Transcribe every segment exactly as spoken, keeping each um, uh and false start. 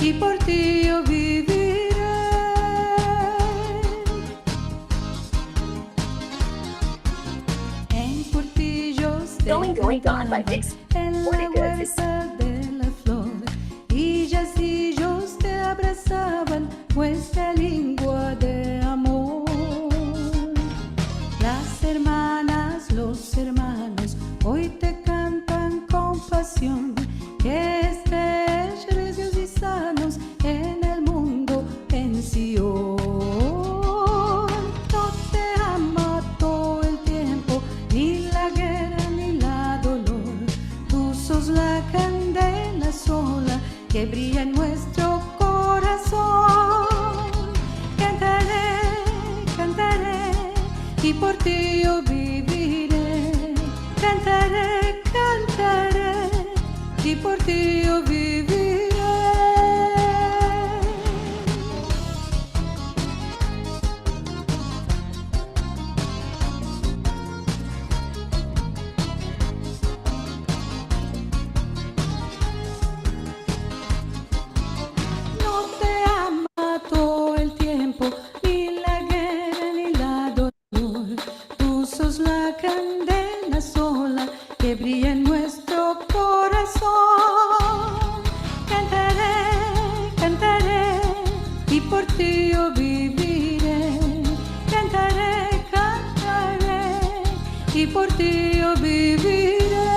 i por ti yo bivire. En portillos te... Going, going, gone by cantavan, Dix. En la uerta de la flor, i yaziyos te abrasavan, muestra lengua de amor. Las ermanas, los ermanos, oy te kantan kon pasion, ke estesh rezos i sanos en el mundo, en Sion. No te ha mato el tiempo, ni la gerra, ni la dolor. Tu sos la kandela sola ke briya en muestro korason. Kantare, kantare, i por ti yo bivire. Kantare, kantare, i por ti yo bivire. No te ha mato el tiempo, ni la gerra, ni la dolor. Tu sos la kandela sola ke briya en muestro korason. Kantare, kantare, i por ti yo bivire. Kantare, kantare, i por ti yo bivire.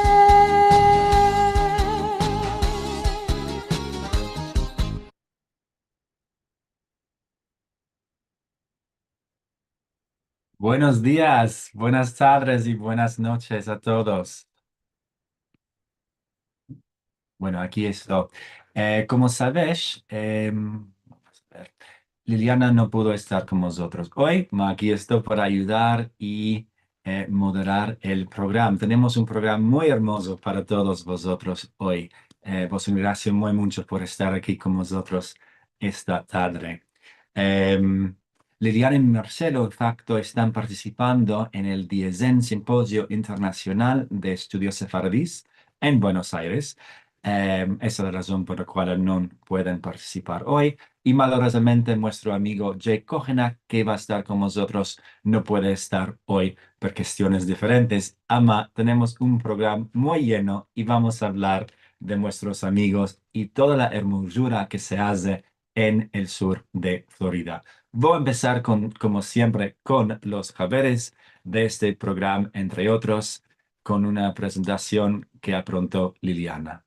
Buenos dias, buenas tardes i buenas noches a todos. Bueno, aki esto. Eh, komo savesh, em, vamos a ver. Liliana no pudo estar kon mozotros oy, ma aki esto para ayudar i, eh, moderar el programa. Tenemos un programa muy ermozo para todos vozotros oy. Eh, vos agradezco muy muncho por estar aki kon mozotros esta tarde. Em, Liliana i Marcelo, en fakto, estan partisipando en el diezen Simpozio Internasional de Estudios Sefaradis en Buenos Aires. Em, esa es la razon por la kual no pueden partisipar oy. I malorozamente, muestro amigo Jake Kohenak, ke va a estar kon mozotros, no puede estar oy por kestiones diferentes. Ama, tenemos un programa muy yeno i vamos a avlar de muestros amigos i toda la ermozura ke se aze en el sur de Florida. Vo a empesar kon, komo siempre, kon los haveres de este programa, entre otros, kon una prezentasion ke apronto Liliana.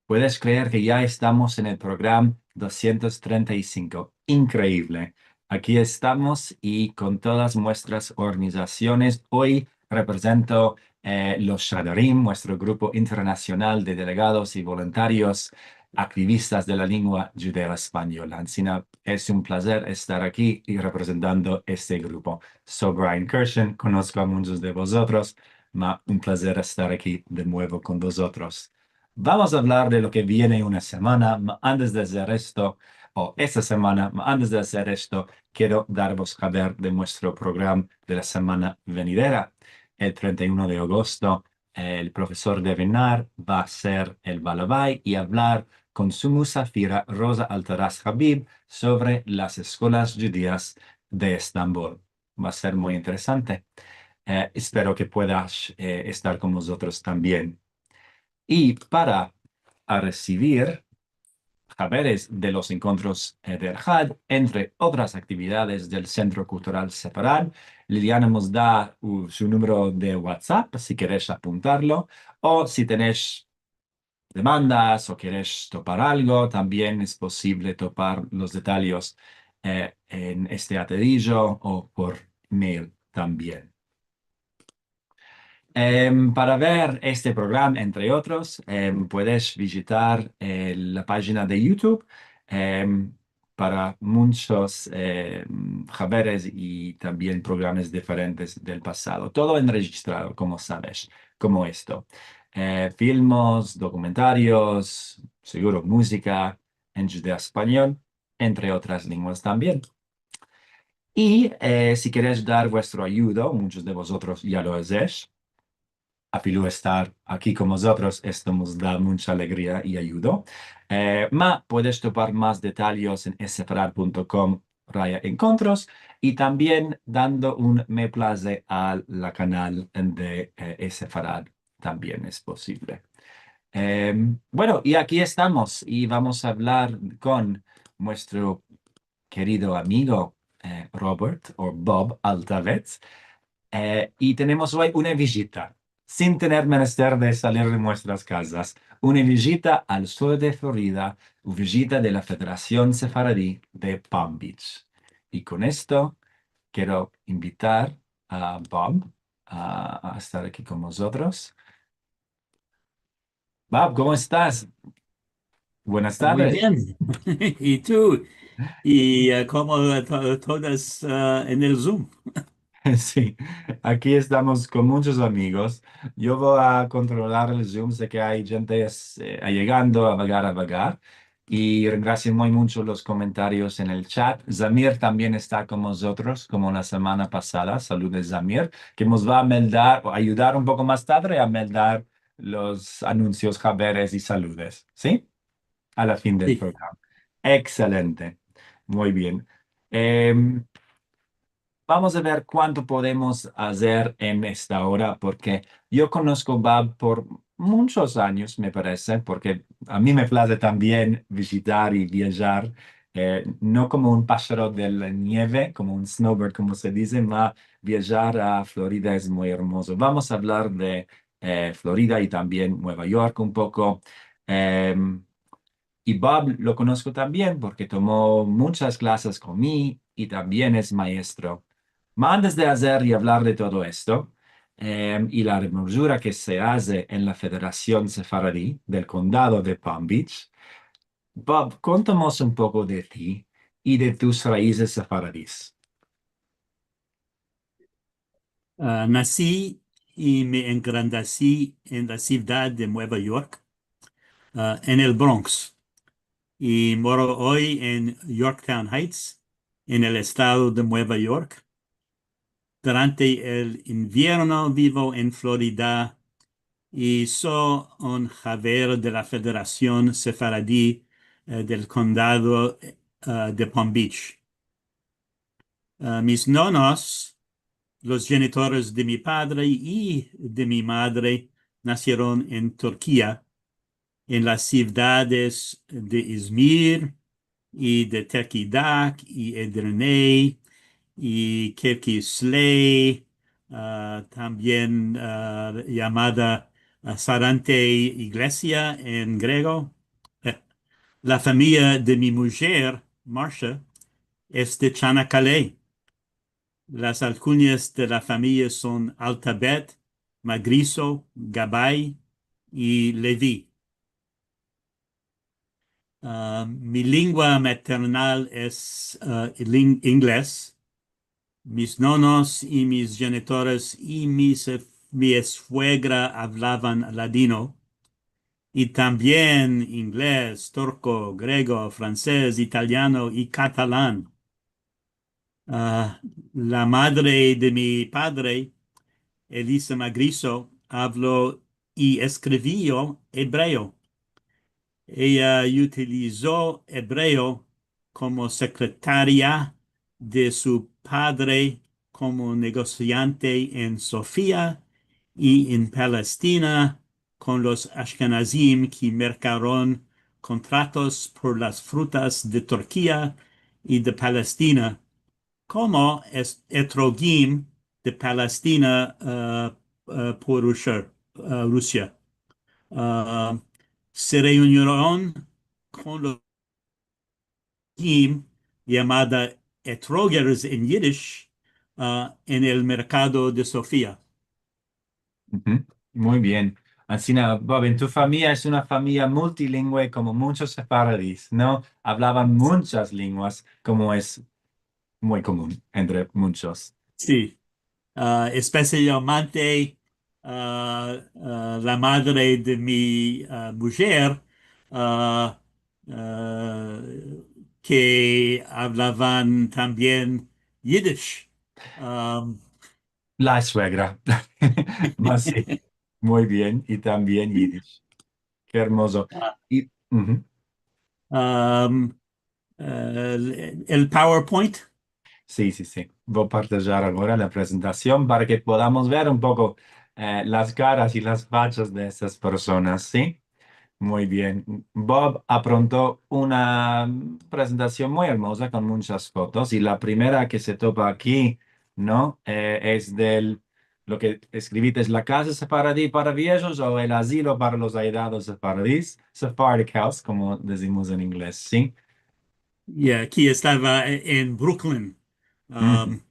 Puedes kreer ke ya estamos en el programa dosientos trenta i sinko. Inkreivle. Aki estamos i kon todas muestras organizasiones. Oy reprezento, eh, los Shaderim, muestro grupo internasional de delegados i voluntarios aktivistas de la lengua djudeo-espanyola. Ansina, es un plazer estar aki i reprezentando este grupo. So Brian Kirshen, konosko a munchos de vozotros, ma un plazer estar aki de muevo kon vozotros. Vamos a avlar de lo ke viene una semana, ma antes de azer esto, o esta semana, ma antes de azer esto, kero darvos haver de muestro programa de la semana venidera. El trenta i uno de agosto, el profesor Devin Naar va a ser el balavai i avlar kon su musafira Rosa Altaras Habib sovre las eskolas djudias de Estambol. Va a ser muy interesante. Eh, espero ke puedas, eh, estar kon mozotros tambien. I para a resivir haveres de los enkontros, eh, de Erhad, entre otras aktividades del Sentro Kultural Sefarad, Liliana mos da, u, su numero de WhatsApp, si keresh apuntarlo, o si tenesh demandas o keresh topar algo, tambien es posivle topar los detalyes, eh, en este atedijo o por mail tambien. Em, para ver este programa, entre otros, em, puedes vijitar, eh, la pajina de YouTube, em, para munchos, em, haveres i tambien programas diferentes del pasado. Todo enrejistrado, komo savesh, komo esto. Eh, filmos, dokumentarios, seguro muzika en djudeo-espanyol, entre otras lenguas tambien. I, eh, si keresh dar vuestro ayudo, munchos de vozotros ya lo azesh, afilu estar aki kon vozotros, esto mos da muncha alegria i ayudo. Eh, ma puedes topar mas detalyes en esefrad punto kom raya enkontros i tambien dando un me plaze a la kanal de, eh, Esefrad tambien es posivle. Em, bueno, i aki estamos i vamos a avlar kon muestro kerido amigo, eh, Robert o Bob Altavets. Eh, i tenemos oy una vijita, sin tener menester de salir de muestras kazas, una vijita al sur de Florida, una vijita de la Federasion Sefaradi de Palm Beach. I kon esto kero invitar a Bob a, a estar aki kon mozotros. Bob, komo estas? Buenas tardes. Muy bien. I tu? I, eh, komo to-, todas, eh, en el Zoom? Si, aki estamos kon munchos amigos. Yo vo a kontrolar el Zoom, se ke ay djente, eh, ayegando a vagar, a vagar. I grasio muy muncho los komentaryos en el chat. Zamir tambien esta kon mozotros, komo la semana pasada. Saludes, Zamir, ke mos va a meldar, o ayudar un poko mas tadre a meldar los anunsios, haberes i saludes, si? A la fin del programa. Ekselente. Muy bien. Em, vamos a ver kuanto podemos azer en esta ora, porke yo konosko a Bob por munchos anyos, me parese, porke a mi me plaze tambien vijitar i viajar, eh, no komo un pasharo de la nieve, komo un snowbird, komo se dize, ma viajar a Florida es muy ermozo. Vamos a avlar de, eh, Florida i tambien Nueva York un poko. Em, i Bob lo konosko tambien porke tomo munchas klasas kon mi i tambien es maestro. Ma antes de azer i avlar de todo esto, em, i la remozura ke se aze en la Federasion Sefaradi del Kondado de Palm Beach, Bob, kontamos un poko de ti i de tus raizes sefaradis. Ah, nasi i me engrandesi en la sivdad de Nueva York, ah, en el Bronx, i moro oy en Yorktown Heights, en el estado de Nueva York. Durante el invierno vivo en Florida i so un haver de la Federasion Sefaradi, eh, del Kondado, eh, de Palm Beach. Ah, mis nonos, los djenitores de mi padre i de mi madre, nasieron en Turkia, en las sivdades de Izmir i de Tekidak i Edirne i Kirkisley, ah, tambien, ah, yamada, ah, Sarante Iglesia en grego. Eh, la famiya de mi mujer, Marcia, es de Çanakkale. Las alkunyas de la famiya son Altabet, Magriso, Gabay i Levi. Ah, mi lengua maternal es, ah, el in-, ingles. Mis nonos i mis djenitores i mis, mi esfuegra avlavan ladino, i tambien ingles, turko, grego, fransez, italiano i katalan. Ah, la madre de mi padre, Elisa Magriso, avlo i eskrivio ebreo. Eya utilizo ebreo komo sekretaria de su padre komo negosiante en Sofia i en Palestina kon los ashkenazim ke merkaron kontratos por las frutas de Turkia i de Palestina, komo es-, etrogim de Palestina, eh, eh, por Rusia, eh, Rusia. Ah, se reunion kon los etrogim, yamada etrogers en yidish, ah, en el merkado de Sofia. Uhu. Muy bien. Ansina, Bob, en tu famiya es una famiya multilingüe komo munchos sefaradis, no? Avlavan munchas lenguas, komo es muy komun entre munchos. Si. Ah, espesialmente, ah, ah, la madre de mi, ah, mujer, ah, ah, ke avlavan tambien yidish. Am, la suegra. Mas si. Muy bien, i tambien yidish. Ke ermozo. I, uhu. Am, eh, el, el PowerPoint. Si, si, si. Vo a partajar agora la prezentasion para ke podamos ver un poko, eh, las karas i las fachas de estas personas, si? Muy bien. Bob apronto una prezentasion muy ermoza kon munchas fotos, i la primera ke se topa aki, no? Eh, es del lo ke eskriviste es la kaza sefaradi para viejos o el azilo para los aedados sefaradis, Sephardic House, komo dizimos en inglez, si? Ya, aki estava e-, en Brooklyn. Uhu. Am,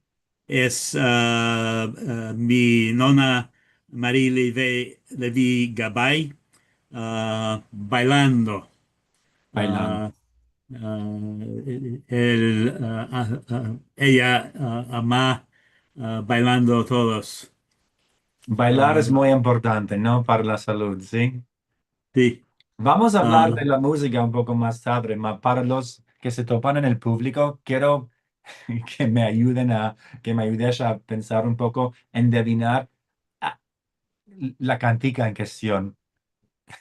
es, ah, ah, mi nona Marie Levy, Levy Gabay, ah, bailando. Bailando. Ah, ah, el, ah, ah, ah, eya, ah, ama, ah, bailando todos. Bailar es, ah, muy importante, no? Para la salud, si? Si. Vamos a avlar, ah, de la muzika un poko mas tadre, ma para los ke se topan en el publiko, kero ke me ayuden a, ke me ayudesh a pensar un poko, endevinar, ah, la kantika en kestion.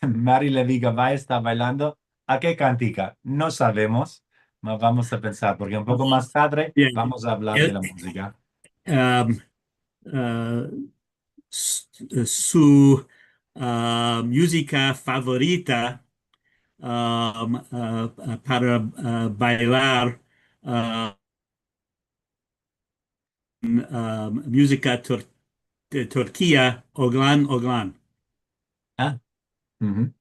Marie Levy Gabay esta bailando. A ke kantika? No savemos, ma vamos a pensar, porke un poko mas tadre, bien, vamos a avlar de la muzika. Am, ah, s-, su, ah, muzika favorita, am, ah, ah, para, ah, bailar, ah, ah, muzika tur-, de Turkia, Oglan Oglan. Ah, uhu.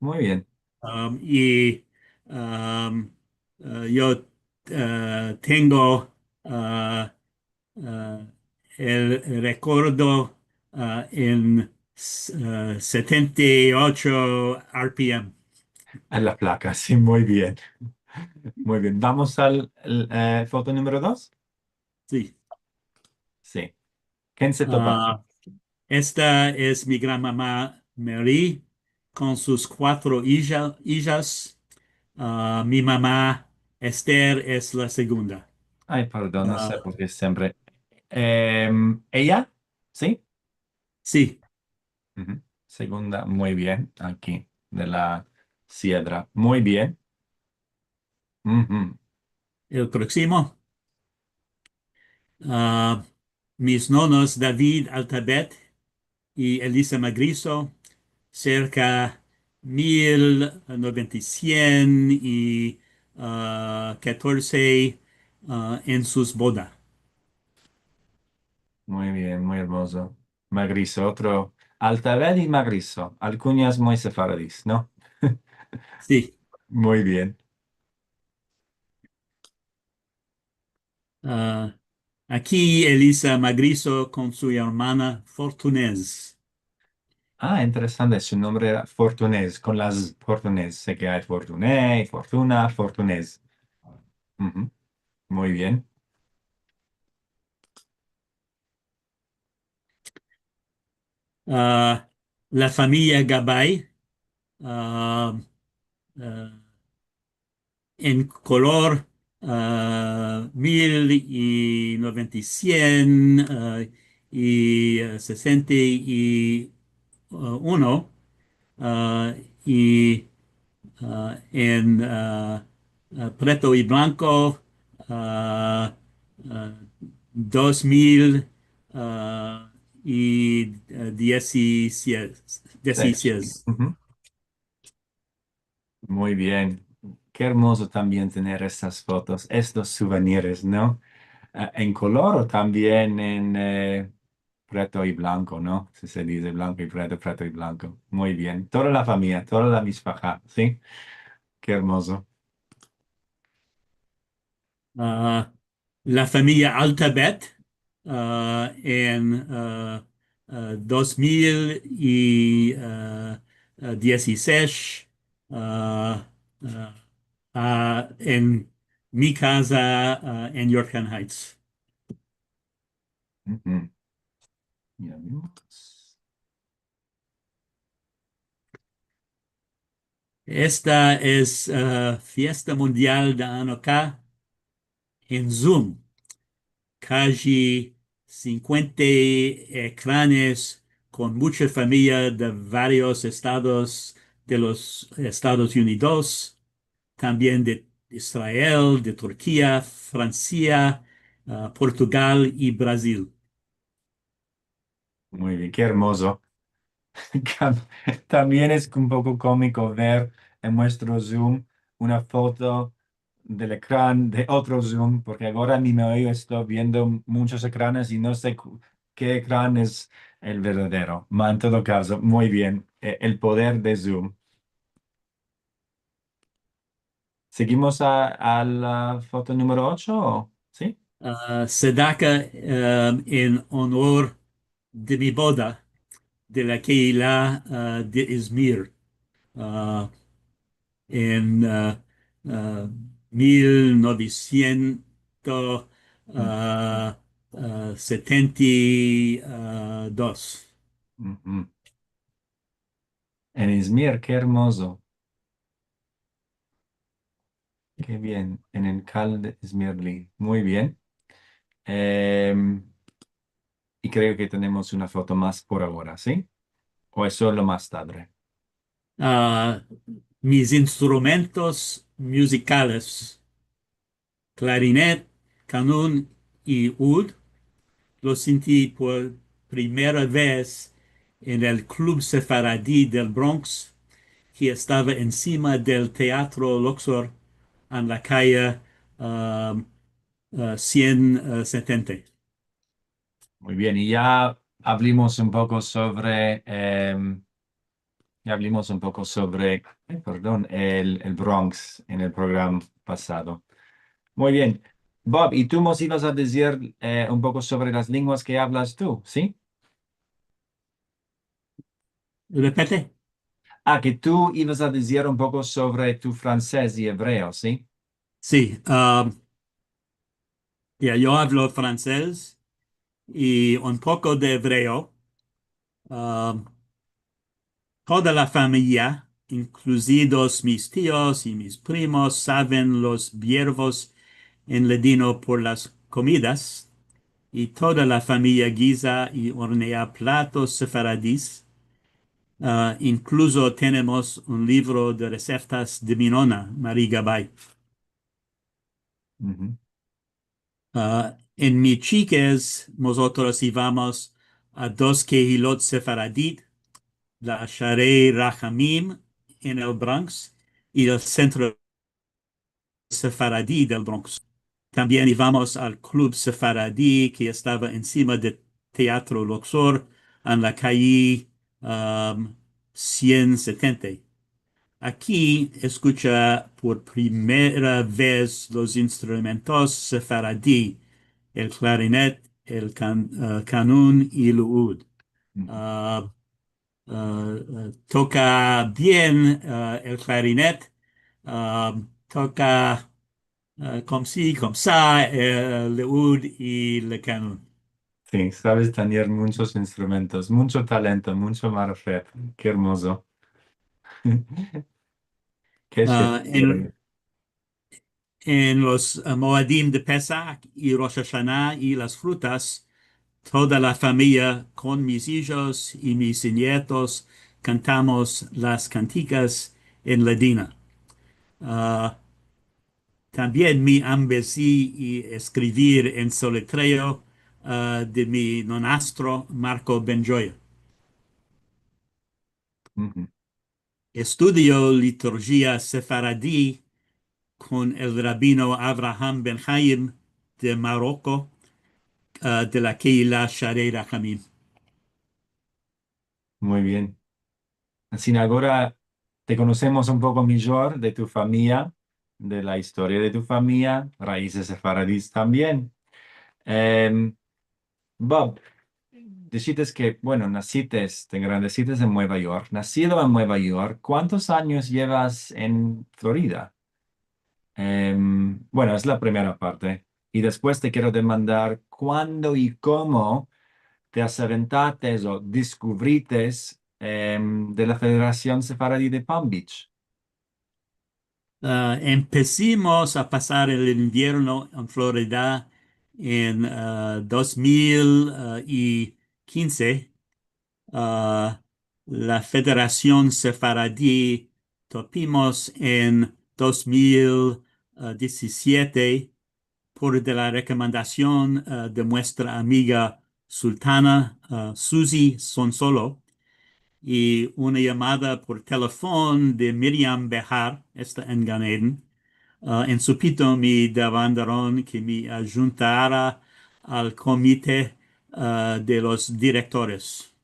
Muy bien. Am, i, am, ah, yo, ah, tengo, ah, ah, el rekordo, ah, en s-, ah, setenta i ocho R P M. En la plaka, si, muy bien. Muy bien. Vamos al, el, eh, foto numero dos? Si. Si. Ken se topa? Ah, esta es mi granmama Marie kon sus kuatro ija-, ijas. Ah, mi mama Esther es la segunda. Ay, pardon, no se, ah, porke siempre. Em, eya? Si? Si. Uhu. Segunda, muy bien. Aki, de la siedra. Muy bien. Uhu. El proksimo. Ah, mis nonos David Altabet i Elisa Magrizo, serka mil noventa i sien i, ah, katorze, ah, en sus boda. Muy bien, muy ermozo. Magrizo, otro. Altabet i Magrizo, alkunyas muy sefaradis, no? Si. Muy bien. Ah, aki Elisa Magrizo kon su ermana Fortunez. Ah, interesante, su nombre era Fortunez, kon las Fortunez. Se ke ay Fortuné, Fortuna, Fortunez. Uhu. Muy bien. Ah, la famiya Gabay, ah, ah, en kolor, ah, mil i noventa i sien, ah, i, ah, sesenta i uno, ah, i, ah, en, ah, ah, preto i blanko, ah, ah, dos mil, ah, i, ah, diesiseis, diesiseis. Uhu. Muy bien. Ke ermozo tambien tener estas fotos, estos suvenires, no? Ah, en kolor o tambien en, eh, preto i blanko, no? Si se dize blanko i preto, preto i blanko. Muy bien. Toda la famiya, toda la mishpaha, si? Ke ermozo. Ah, la famiya Altabet, ah, en, ah, ah, dos mil i, ah, ah, diesiseis, ah, ah, ah, en mi kaza, ah, en Yorktown Heights. Uhu. Ya vimos. Esta es, ah, fiesta mundial de Hanuka en Zoom. Kaji sinkuenta ekranes kon mucha famiya de varios estados de los Estados Unidos, tambien de Israel, de Turkia, Fransia, ah, Portugal i Brazil. Muy bien, ke ermozo. Tam-, tambien es un poko komiko ver en muestro Zoom una foto del ekran de otro Zoom, porke agora mi me oigo, esto viendo muchos ekranes i no se ku-, ke ekran es el verdadero. Ma, en todo kazo, muy bien, e-, el poder de Zoom. Segimos a, a la foto numero ocho, si? Ah, sedaka, ah, en onor de mi boda de la Kehila, ah, de Izmir, ah, en, ah, ah, mil novesientos, ah, ah, setenta i dos. Uhu. En Izmir, ke ermozo. Ke bien, en el kal de Izmirli. Muy bien. Em, i kreo ke tenemos una foto mas por agora, si? O es solo mas tadre? Ah, mis instrumentos muzikales, klarinet, kanun i ud, lo sinti por primera vez en el Klub Sefaradi del Bronx, ke estava ensima del Teatro Luxor, en la kaya, ah, ah, sien setenta. Muy bien, i ya avlimos un poko sovre, em, ya avlimos un poko sovre, ay, pardon, el, el Bronx en el programa pasado. Muy bien. Bob, i tu mos ivas a dizir, eh, un poko sovre las lenguas ke avlas tu, si? Repete. Ah, ke tu ivas a dizir un poko sovre tu fransez i ebreo, si? Si, ah, ya, yo avlo fransez i un poko de ebreo. Ah, toda la famiya, inkluzidos mis tios i mis primos, saven los viervos en Ladino por las komidas, i toda la famiya giza i ornea platos sefaradis. Ah, inkluso tenemos un livro de reseftas de mi nona, Mari Gabay. Uhu. Ah, en mi chikez, mozotros ivamos a dos kehilot sefaradit, la Sharei Rahamim en el Bronx i el Sentro Sefaradi del Bronx. Tambien ivamos al Klub Sefaradi ke estava ensima de Teatro Luxor en la kayi, am, sien setenta. Aki eskucha por primera vez los instrumentos sefaradi, el klarinet, el kan-, eh, kanun i el ud. Uhu. Ah, ah, ah, toka bien, ah, el klarinet, ah, toka, ah, komsi, komsa, el ud i el kanun. Si, saves tañer munchos instrumentos, muncho talento, muncho marafet. Ke ermozo. Ke... Ah, en, en los, eh, Moadim de Pesah i Rosh Hashanah i las frutas, toda la famiya kon mis ijos i mis nietos kantamos las kantikas en ladina. Ah, tambien mi ambezi i eskrivir en soletreo, ah, de mi nonastro Marco Benjoya. Uhu. Estudio liturjia sefaradi kon el rabino Avraham Ben Hayim de Maroko, ah, de la Kehila Sharei Rahamim. Muy bien. Ansi agora te konosemos un poko mijor de tu famiya, de la istoria de tu famiya, raizes sefaradis tambien. Em, Bob, disites ke, bueno, nasites, te engrandesites en Nueva York. Nasido en Nueva York, kuantos anyos yevas en Florida? Em, bueno, es la primera parte. I despues te kero demandar kuando i komo te asaventates o deskuvrites, em, de la Federasion Sefaradi de Palm Beach. Ah, empesimos a pasar el invierno en Florida en, ah, dos mil kinse. Ah, la Federasion Sefaradi topimos en dos mil diecisiete por de la rekomendasion, ah, de muestra amiga Sultana, ah, Susi Sonsolo, i una yamada por telefon de Miriam Behar, esta en Gan Eden, ah, en su pito mi demandaron ke mi ayuntara al komite, ah, de los direktores.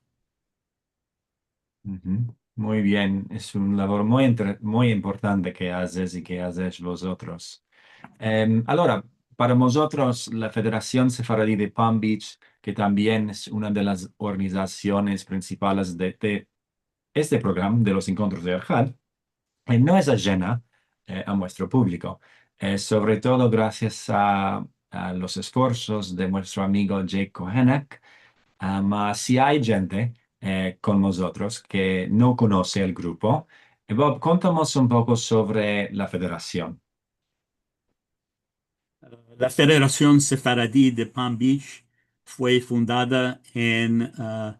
Uhu. Muy bien, es un lavor muy entre-, muy importante ke azes i ke azesh vozotros. Em, alora, para mozotros, la Federasion Sefaradi de Palm Beach, ke tambien es una de las organizasiones prinsipales de, de este programa de los enkontros de Erhal, eh, no es ajena, eh, a muestro publiko. Eh, sovre todo grasias a, a los esforsos de muestro amigo Jake Kohenak. Ama si ay djente, eh, kon mozotros ke no konose el grupo, eh, Bob, kontamos un poko sovre la federasion. La Federasion Sefaradi de Palm Beach fue fundada en, ah,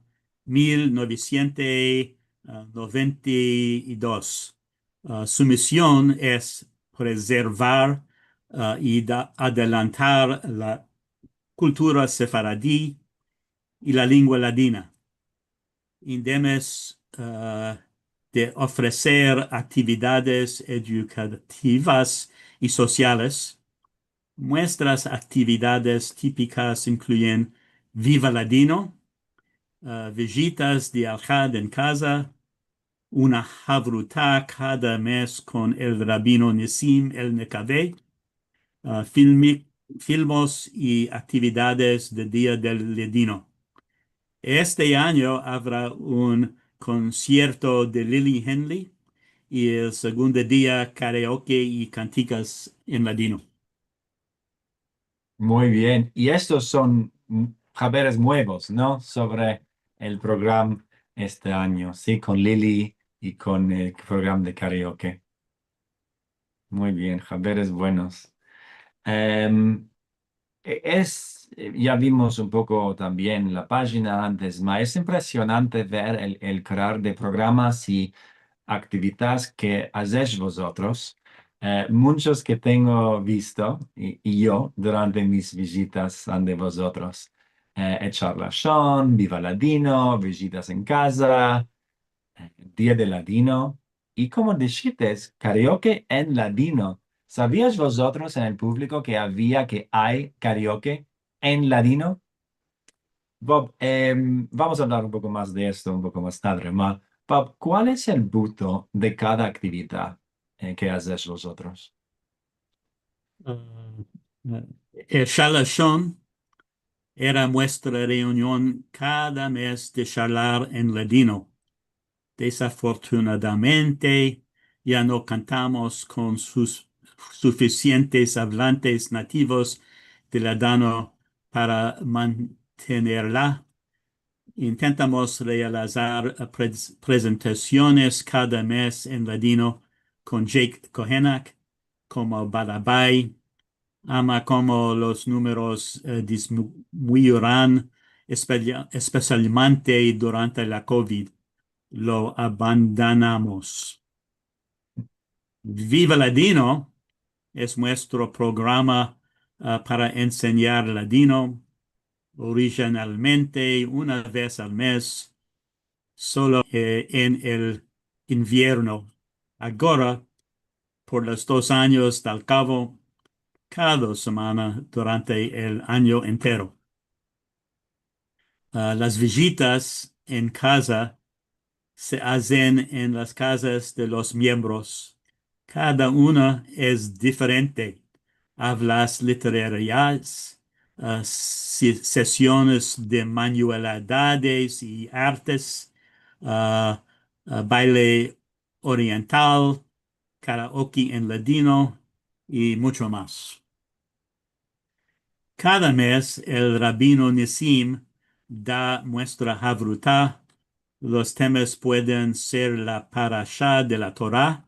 mil novesientos noventa i dos. Ah, su mision es preservar, ah, i da-, adelantar la kultura sefaradi i la lengua ladina. Endemes, ah, de ofreser aktividades edukativas i sosiales, muestras aktividades tipikas inkluyen Viva Ladino, ah, vijitas de Erhal en kaza, una havruta kada mes kon el rabino Nisim el Nekave, ah, filmi-, filmos i aktividades de Dia del Ladino. Este anyo avra un konsierto de Lili Henley i el segundo dia karaoke i kantikas en ladino. Muy bien. I estos son, mm, haberes muevos, no? Sovre el programa este anyo, si, kon Lili i kon el programa de karaoke. Muy bien, haberes buenos. Em, e-, es, eh, ya vimos un poko tambien la pajina antes, ma es impresionante ver el, el krear de programas i aktividades ke azesh vozotros. Eh, munchos ke tengo visto, i, i yo, durante mis vijitas ande vozotros. Eh, Echar Lashon, Viva Ladino, vijitas en kaza, eh, Dia del Ladino. I komo dishites, karaoke en ladino. Savias vozotros en el publiko ke avia, ke ay karaoke en ladino? Bob, em, vamos a avlar un poko mas de esto un poko mas tadre, ma, Bob, kual es el buto de kada aktividad, eh, ke azesh vozotros? Ah, eh, Echar Lashon era muestra reunion kada mes de sharlar en ladino. Desafortunadamente, ya no kontamos kon sus-, sufisientes avlantes nativos de ladino para mantenerla. Intentamos realizar, eh, prez-, prezentasiones kada mes en ladino kon Jake Kohenak komo balabai, ama komo los numeros, eh, disminuiran, especia-, espesialmente durante la kovid, lo abandonamos. Viva Ladino es muestro programa, ah, para ensenyar ladino, orijinalmente una vez al mes, solo, eh, en el invierno. Agora, por los dos anyos dal kavo, kada semana durante el anyo entero. Ah, las vijitas en kaza se azen en las kazas de los miembros. Kada una es diferente. Avlas literarias, ah, se-, sesiones de manualidades i artes, ah, ah, baile oriental, karaoke en ladino i muncho mas. Kada mes el rabino Nisim da muestra havruta. Los temas pueden ser la parasha de la Tora,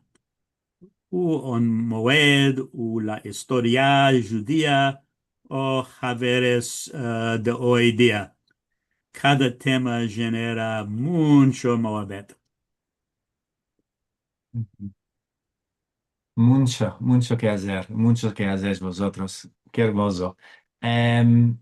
u un moed, u la istoria djudia, o haberes, eh, de oy dia. kada tema jenera muncho muabet. Muncho, muncho ke azer, muncho ke azer vozotros. Ke ermozo. Em,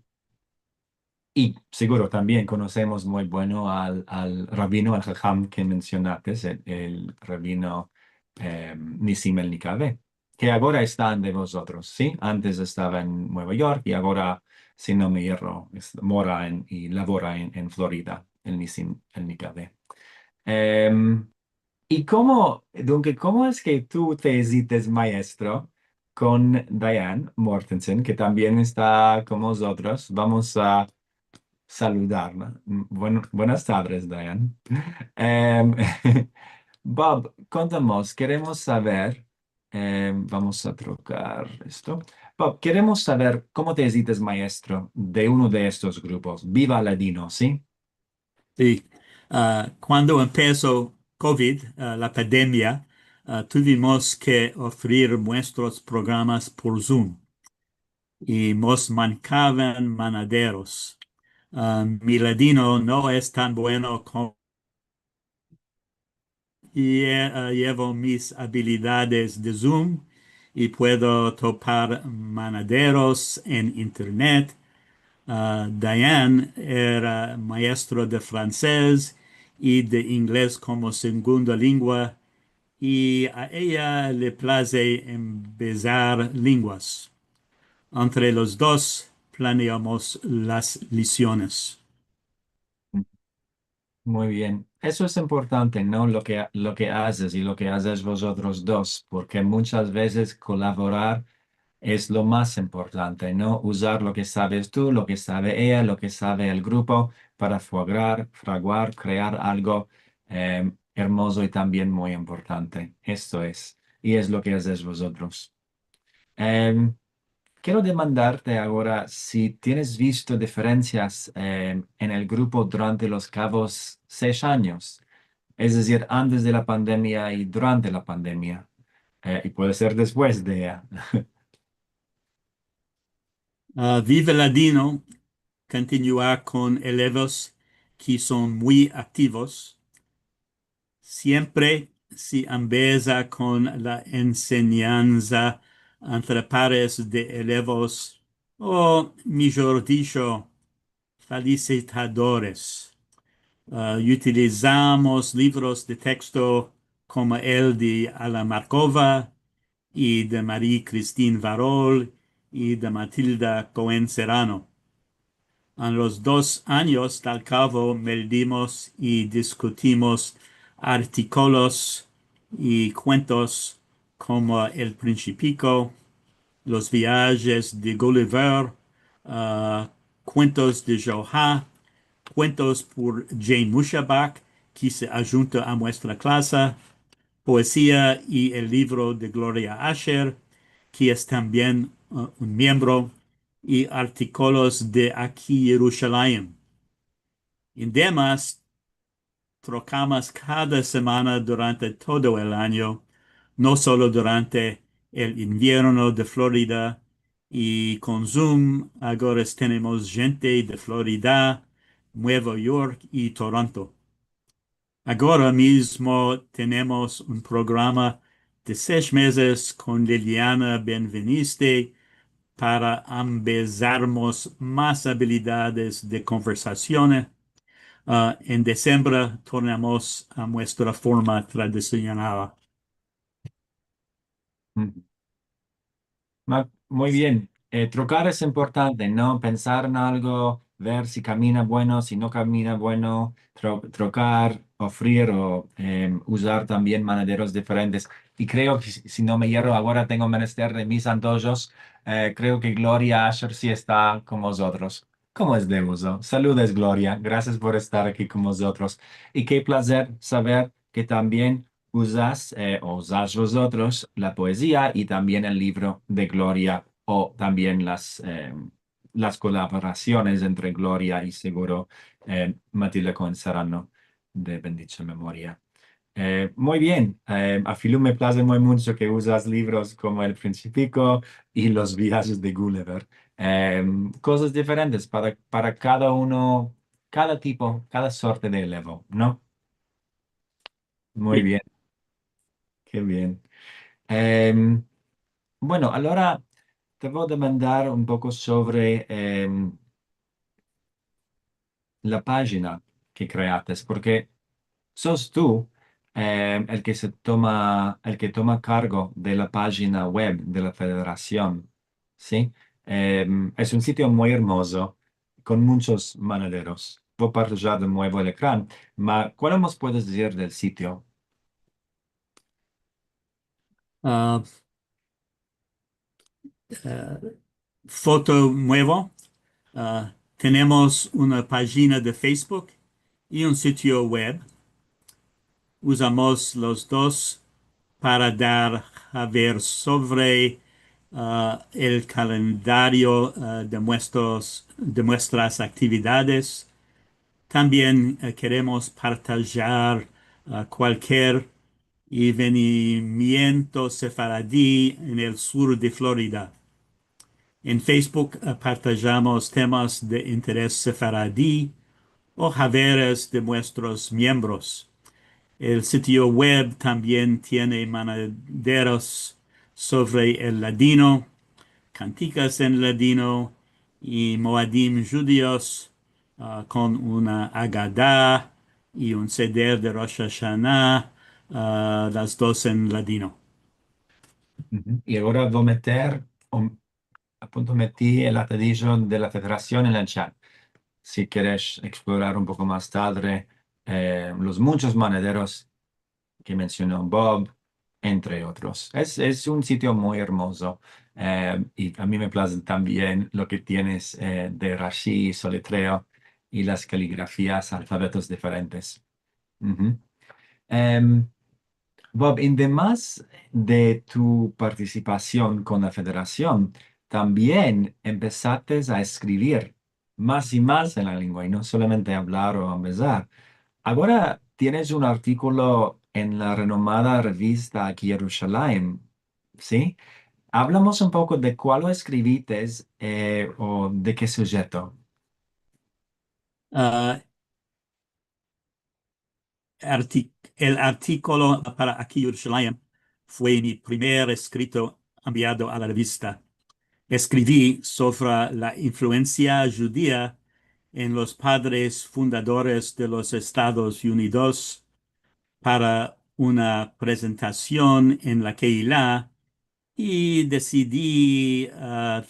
i seguro tambien konosemos muy bueno al, al rabino, al haham ke mensionates, el, el rabino, em, Nisim el Nikave, ke agora esta ande vozotros, si? Antes estava en Nueva York i agora, si no me yerro, es-, mora en, i lavora en, en Florida, el Nisim el Nikave. Em, i komo, dunke, komo es ke tu te izites maestro kon Diane Mortensen, ke tambien esta kon mozotros? Vamos a saludarla. Buen-, buenas tardes, Diane. Em, Bob, kontamos, keremos saver, em, vamos a trokar esto. Bob, keremos saver komo te izites maestro de uno de estos grupos. Viva Ladino, si? Si. Ah, kuando empeso kovid, ah, la pandemia, ah, tuvimos ke ofrir muestros programas por Zoom. I mos mankavan manaderos. Ah, mi ladino no es tan bueno komo i, eh, yevo mis abilidades de Zoom i puedo topar manaderos en internet. Ah, Diane era maestro de fransez i de inglez komo segunda lengua, i a eya le plaze embezar lenguas. Entre los dos planeamos las lesiones. Muy bien. Eso es importante, no? Lo ke, lo ke azes i lo ke azes vozotros dos, porke munchas vezes kolavorar es lo mas importante, no? Uzar lo ke saves tu, lo ke save eya, lo ke save el grupo para fragrar, fraguar, krear algo, em, ermozo i tambien muy importante. Esto es. I es lo ke azes vozotros. Em, kero demandarte agora si tienes visto diferensias, em, en el grupo durante los kavos sesh anyos, es dizir, antes de la pandemia i durante la pandemia, eh, i puede ser despues de eya. Ah, Viva Ladino kontinua kon elevos ke son muy aktivos. Siempre se ambeza kon la ensenyanza antre pares de elevos, o mijor disho, falisitadores. Ah, utilizamos livros de teksto komo el de Ala Markova i de Marie-Christine Varol i de Matilda Cohen Serrano. En los dos anyos dal kavo meldimos i diskutimos artikolos i kuentos komo El Principiko, Los viajes de Gulliver, ah, kuentos de Joha, kuentos por Jane Mushabak, ke se ajunto a muestra klasa, poezia i el livro de Gloria Asher, ke es tambien, ah, un miembro, i artikolos de Aki Yerushalayim. En demas, trokamos kada semana durante todo el anyo, no solo durante el invierno de Florida, i kon Zoom agora tenemos djente de Florida, Nueva York i Toronto. Agora mizmo tenemos un programa de sesh mezes kon Liliana Benveniste para ambezarmos mas abilidades de konversasion. Ah, en disembre tornamos a muestra forma tradisional. Mm. Ma-, muy bien. Eh, trokar es importante, no? Pensar en algo, ver si kamina bueno, si no kamina bueno, tro-, trokar, ofrir o, em, uzar tambien manaderos diferentes. I kreo ke, si, si no me yerro, agora tengo menester de mis antojos. Eh, kreo ke Gloria Asher si esta kon mozotros. Komo es de uzo? Saludes, Gloria. Grasias por estar aki kon mozotros. I ke plazer saver ke tambien uzas, eh, o uzas vozotros la poezia i tambien el livro de Gloria, o tambien las, eh, las kolaborasiones entre Gloria i seguro, eh, Matilda Cohen Serrano, de bendicha memoria. Eh, muy bien. Eh, afilu me plaze muy muncho ke uzas livros komo El Principiko i Los viajes de Gulliver. Em, kozas diferentes para, para kada uno kada tipo, kada sorte de elevo, no? Muy bien. Ke bien. Em, bueno, alora te vo a demandar un poko sovre, em, la pajina ke kreates, porke sos tu, em, el ke se toma, el ke toma kargo de la pajina web de la federasion, si? Em, es un sitio muy ermozo, kon munchos manaderos. Vo a partajar de muevo el ekran, ma kualo mos puedes dizir del sitio? Ah, ah, foto muevo. Ah, tenemos una pajina de Facebook i un sitio web. Uzamos los dos para dar a ver sovre, ah, el kalendario, ah, de muestros, de muestras aktividades. Tambien, eh, keremos partajar, ah, kualkier evenimiento sefaradi en el sur de Florida. En Facebook, eh, partajamos temas de interes sefaradi o haveres de muestros miembros. El sitio web tambien tiene manaderos sovre el ladino, kantikas en ladino i moadim djudios, ah, kon una Agada i un seder de Rosh Ashana, ah, las dos en ladino. Uhu. I agora vo meter, um, a punto meti el atadijo de la federasion en el chat. Si keres eksplorar un poko mas tadre, eh, los munchos manaderos ke mensiono Bob, entre otros. Es, es un sitio muy ermozo, eh, i a mi me plaze tambien lo ke tienes, eh, de Rashi i soletreo i las kaligrafias, alfabetos diferentes. Uhu. Em, Bob, ademas de tu partisipasion kon la federasion, tambien empesates a eskrivir mas i mas en la lengua, i no solamente avlar o ambezar. Agora tienes un artikolo en la renomada revista Aki Yerushalayim, si? Avlamos un poko de kualo eskrivites, eh, o de ke sujeto. Ah, artik-, el artikolo para Aki Yerushalayim fue mi primer eskrito enviado a la revista. Eskrivi sovre la influensia djudia en los padres fundadores de los Estados Unidos para una prezentasion en la Keilah i desidi, ah,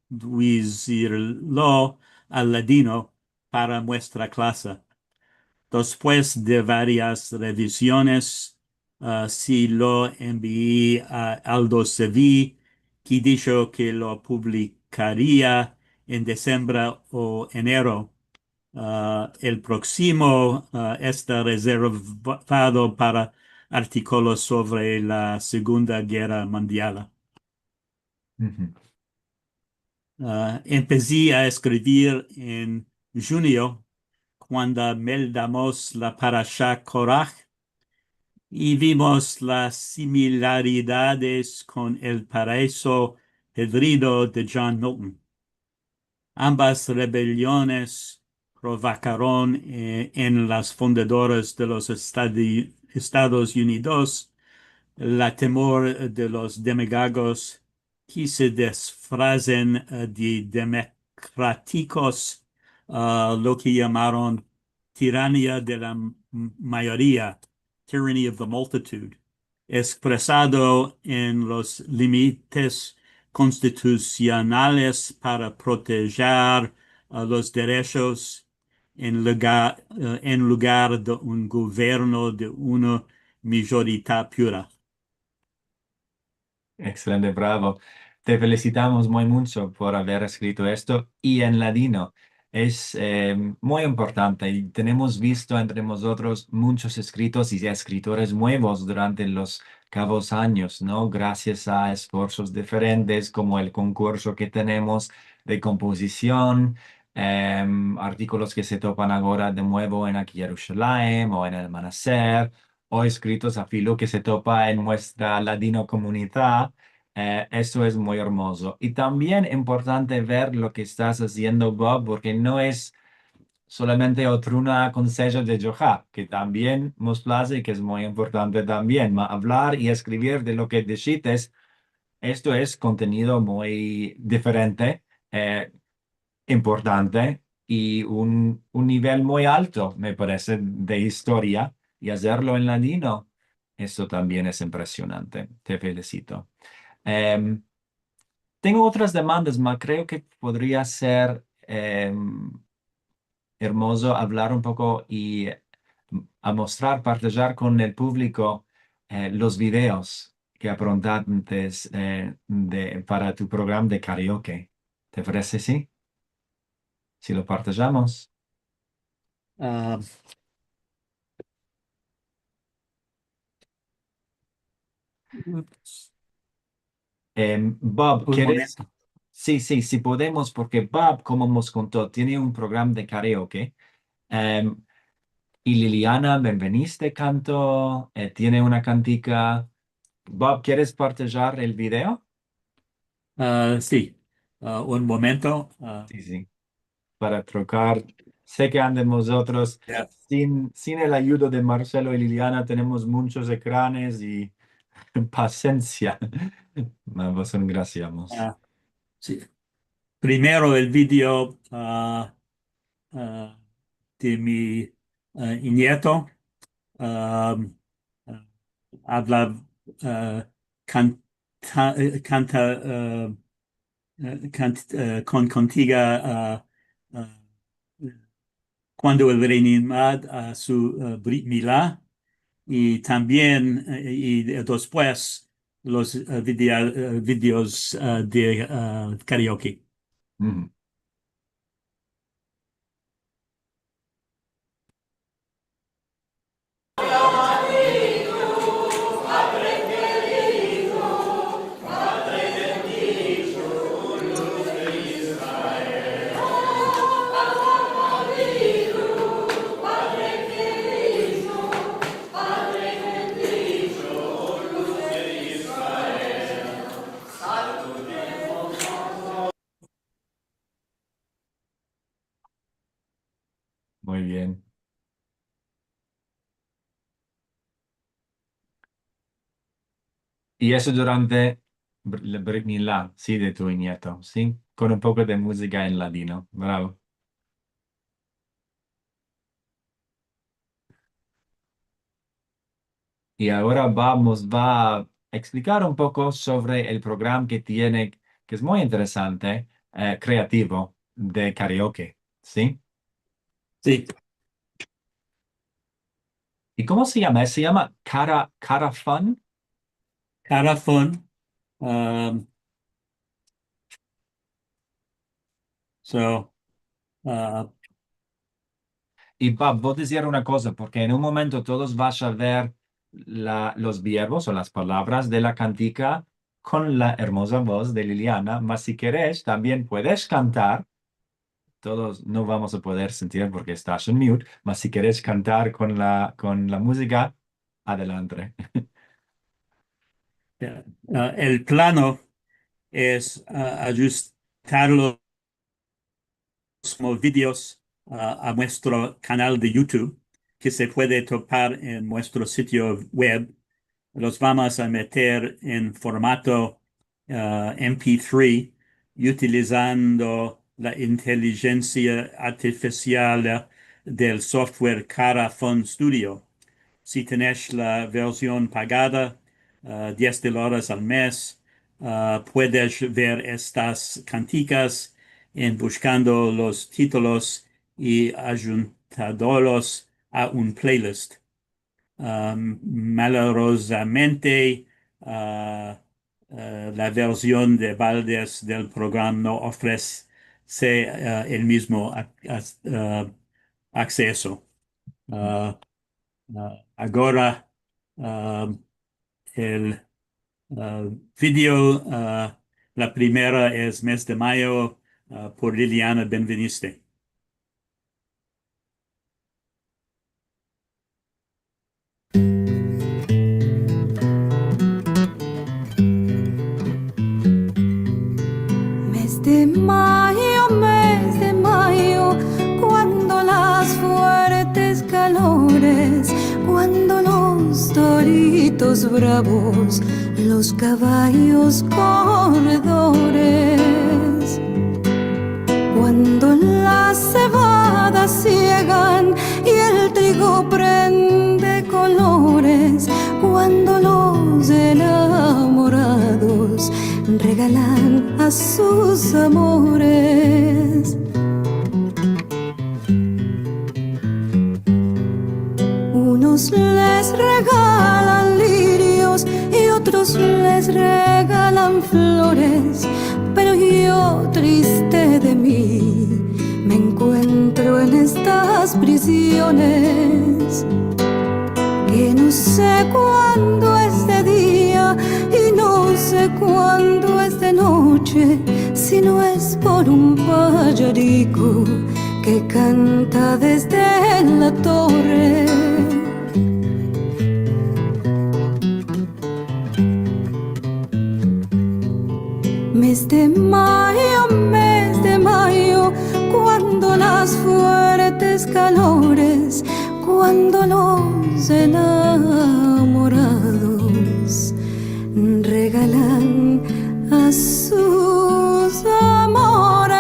traduzirlo al ladino para muestra klase. Despues de varias revisiones, ah, si lo envii a Aldo Sevi, ki disho ke lo publikaria en disembre o enero. Ah, el proksimo, ah, esta rezervado para artikolos sovre la Segunda Gerra Mundial. Uhu. Ah, empesi a eskrivir en djunio, kuando meldamos la parasha Korah i vimos las similaridades kon el paraiso pedrido de John Milton. Ambas rebeliones provokaron, eh, en las fundadoras de los Estadi-, Estados Unidos la temor de los demagogos ki se disfrazen, eh, de demokratikos, ah, lo ke yamaron tirania de la m-, mayoria, tyranny of the multitude, ekspresado en los limites konstitusionales para protejar a los derechos en lugar, eh, en lugar de un governo de una mayorita pura. Ekselente, bravo. Te felisitamos muy muncho por aver eskrito esto, i en ladino. Es, eh, muy importante, i tenemos visto entre mozotros munchos eskritos i eskritoras muevos durante los kavos anyos, no? Grasias a esforsos diferentes, komo el konkurso ke tenemos de kompozision, em, artikolos ke se topan agora de muevo en Aki Yerushalayim o en El Manaser, o eskritos afilu ke se topa en muestra ladino komunidad, eh, esto es muy ermozo. I tambien importante ver lo ke estas aziendo, Bob, porke no es solamente otruna konsejo de Djoha, ke tambien mos plaze i ke es muy importante tambien, ma avlar i eskrivir de lo ke deshites, esto es kontenido muy diferente, eh, importante i un, un nivel muy alto, me parese, de istoria, i azerlo en ladino, esto tambien es impresionante. Te felisito. Em, tengo otras demandas, ma kreo ke podria ser, em, ermozo avlar un poko i amostrar, partejar kon el puvliko, eh, los videos ke aprontates, eh, de, para tu programa de karaoke. Te parese, si? Si lo partejamos. Ah, Em, Bob, un keres? Momento. Si, si, si podemos, porke Bob, komo mos konto, tiene un programa de karaoke. Em, i Liliana Benveniste kanto, eh, tiene una kantika. Bob, keres partejar el video? Ah, si. Ah, un momento. Ah. Si, si. Para trokar. Se ke ande mozotros, ya, sin, sin el ayudo de Marcelo i Liliana, tenemos munchos ekranes i pasensia. Ma vos engrasiamos. Ah, si. Primero el video, ah, ah, de mi, ah, inyeto, ah, ah, avla, ah, kanta, eh, kanta, ah, eh, kant-, eh, kon kantika, ah, ah, kuando el Rey Nimrod a su, ah, Brit Mila, i tambien, eh, i despues los, eh, video, eh, videos, ah, de, ah, karaoke. Uhu. Muy bien. I eso durante br-, la Brit Mila, si, de tu inyeto, si? Kon un poko de muzika en ladino. Bravo. I agora vamos, va a eksplikar un poko sovre el programa ke tiene, ke es muy interesante, eh, kreativo, de karaoke, si? Si. I komo se yama? Se yama Kara, Kara Fun? Kara Fun. Um, so, uh, I va, vo a dizir una koza, porke en un momento todos vash a ver la, los verbos o las palavras de la kantika kon la ermoza voz de Liliana, mas si keresh, tambien puedes kantar. Todos no vamos a poder sentir porke estas en mute, mas si keresh kantar kon la, kon la muzika, adelante. Ya, ah, el plano es, ah, ajustarlo komo videos, ah, a muestro kanal de YouTube, ke se puede topar en muestro sitio web. Los vamos a meter en formato, ah, M P three, utilizando la intelijensia artifisial del software Kara Fun Studio. Si tenesh la version pagada, ah, diez dolares al mes, ah, puedesh ver estas kantikas en bushkando los titulos i ajuntadollos a un playlist. Ah, malorozamente, ah, ah, la version de baldes del programa no ofrese, ah, el mizmo ac-, ac-, ah, akseso. Ah, ah, agora, ah, el, ah, video, ah, la primera es Mes de Mayo, ah, por Liliana Benveniste. Mes de mayo, mes de mayo, kuando la toritos bravos, los kavayos korredores. Kuando las sevadas siegan i el trigo prende kolores, kuando los enamorados regalan a sus amores. Unos les regalan lirios i otros les regalan flores, pero yo, triste de mi, me enkuentro en estas prisiones, ke no se kuando es de dia i no se kuando es de noche, si no es por un payariko ke kanta desde la torre. Mes de mayo, mes de mayo, kuando las fuertes kalores, kuando los enamorados regalan a sus amores.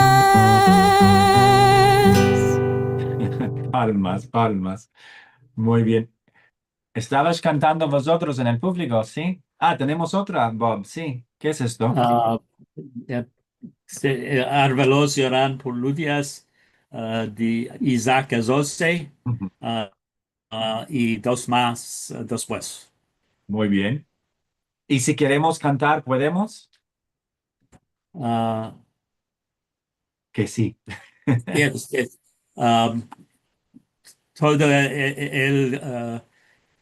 Palmas, palmas. Muy bien. Estabas kantando vozotros en el publiko, si? A, tenemos otra, Bob, si. Ke es esto? A, e, se, e, Arvelos yoran por ludyas, a, de Isaac Azose, a, a, i dos mas, a, despues. Muy bien. I si keremos kantar, podemos? A, ke si. Yes, yes. Am, todo, e, e, el, a,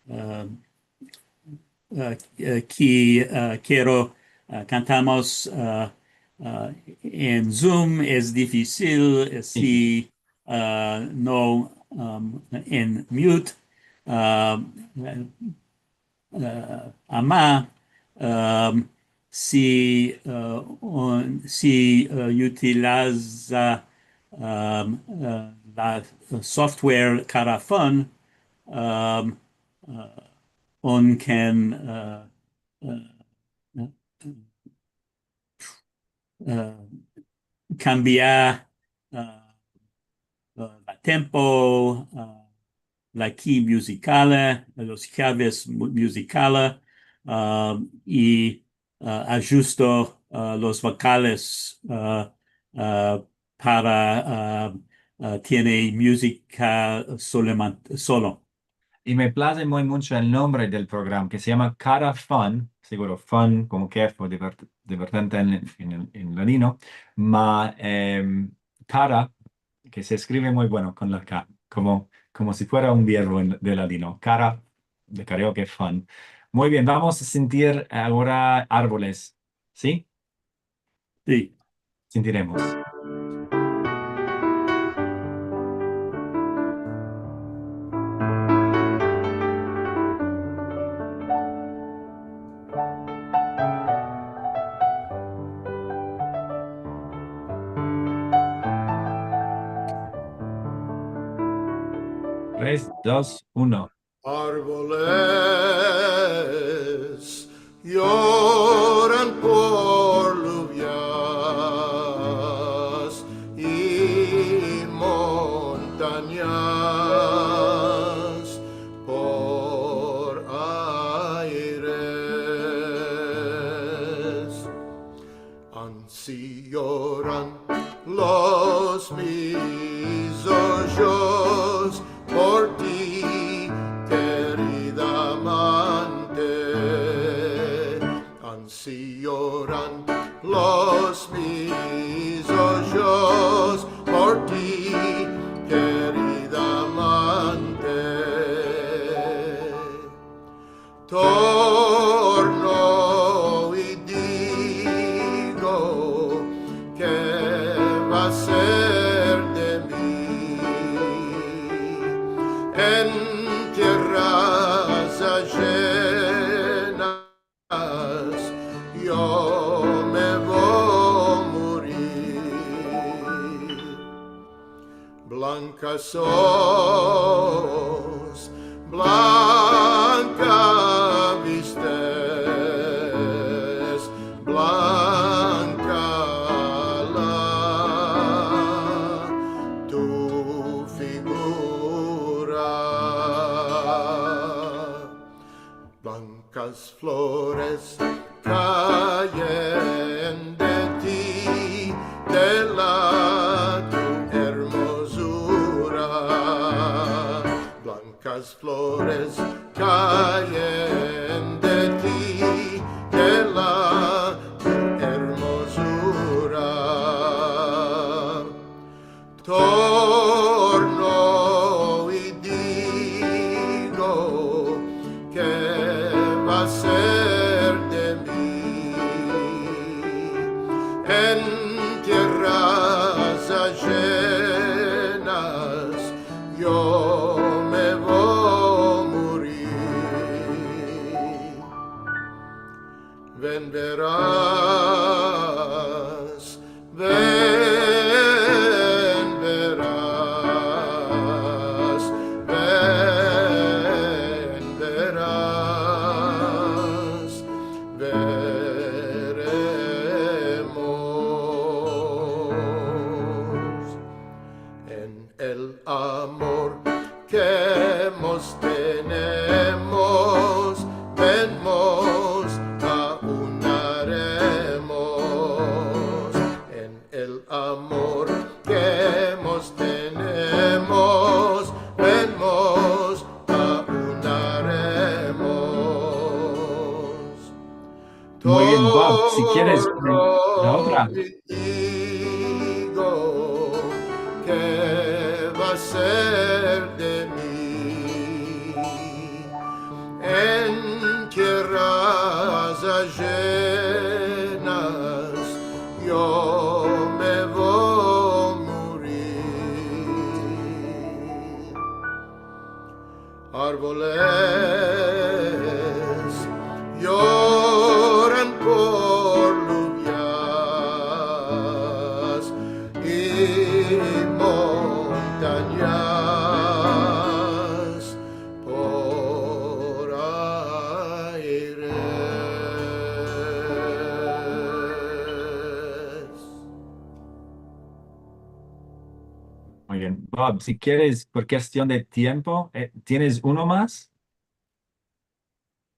a, a, a, ki, a, kero, a, kantamos, a, a, en Zoom, es difisil, e, si, a, no, am, en mute, a, a, ama, am, si, a, un, si, a, utiliza, am, a, la software Kara Fun, am, a, un ken, a, a, a, a, kambia, a, a, la tempo, a, la ki muzikala, los kaves mu-, muzikala, a, i, a, ajusto, a, los vokales, a, a, para, a, a, tiene muzika soleman-, solo. I me plaze muy muncho el nombre del programa, ke se yama Kara Fun, seguro fun komo kef o divert-, divertente en, en, en ladino, ma, em, kara, ke se eskrive muy bueno kon la ka, komo, komo si fuera un verbo en, de ladino. Kara, de karaoke, fun. Muy bien, vamos a sentir agora arvelos, si? Si. Sentiremos. Tres, dos, uno. Arvelos yoran por luvyas i montanyas por aires. Ansi yoran los mis ojos por ti, kerida amante. Ansi yoran los mis ojos por ti, kerida amante. Torno i digo, ke va a ser de mi en tierras ajenas? Yo me vo a murir. Blankas sos, blankas Las flores kayen de ti, de la tu ermozura. Blankas flores kayen de ti, de la tu ermozura. Torno i digo, ke va ser de mi? En tierras ajenas yo me vo murir. Ven, veras, ven, veras, ven, veras, veremos. En el amor ke mos tenemos, ven mos aunaremos. En el amor ke mos tenemos, ven mos aunaremos. Muy bien, Bob. Si kieres, la otra. Digo, ke va ser de mi? En tierras ajenas yo me vo murir. Arvoles yoran por luvias i montanyas por aires. Muy bien. Bob, si kieres, por kestion de tiempo, eh, tienes uno mas?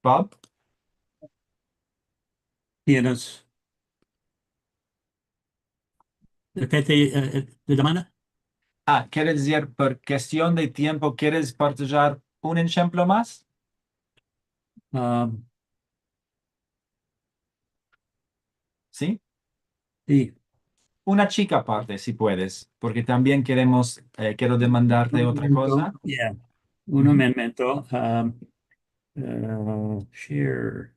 Bob? Tienes. Repete, eh, eh, la demanda. Ah, kere dizir, por kestion de tiempo, keres partillar un enshemplo mas? Ah, Si? Si. Una chika parte, si puedes, porke tambien keremos, eh, kero demandarte otra koza. Ya. Un momento. Ah, eh, share.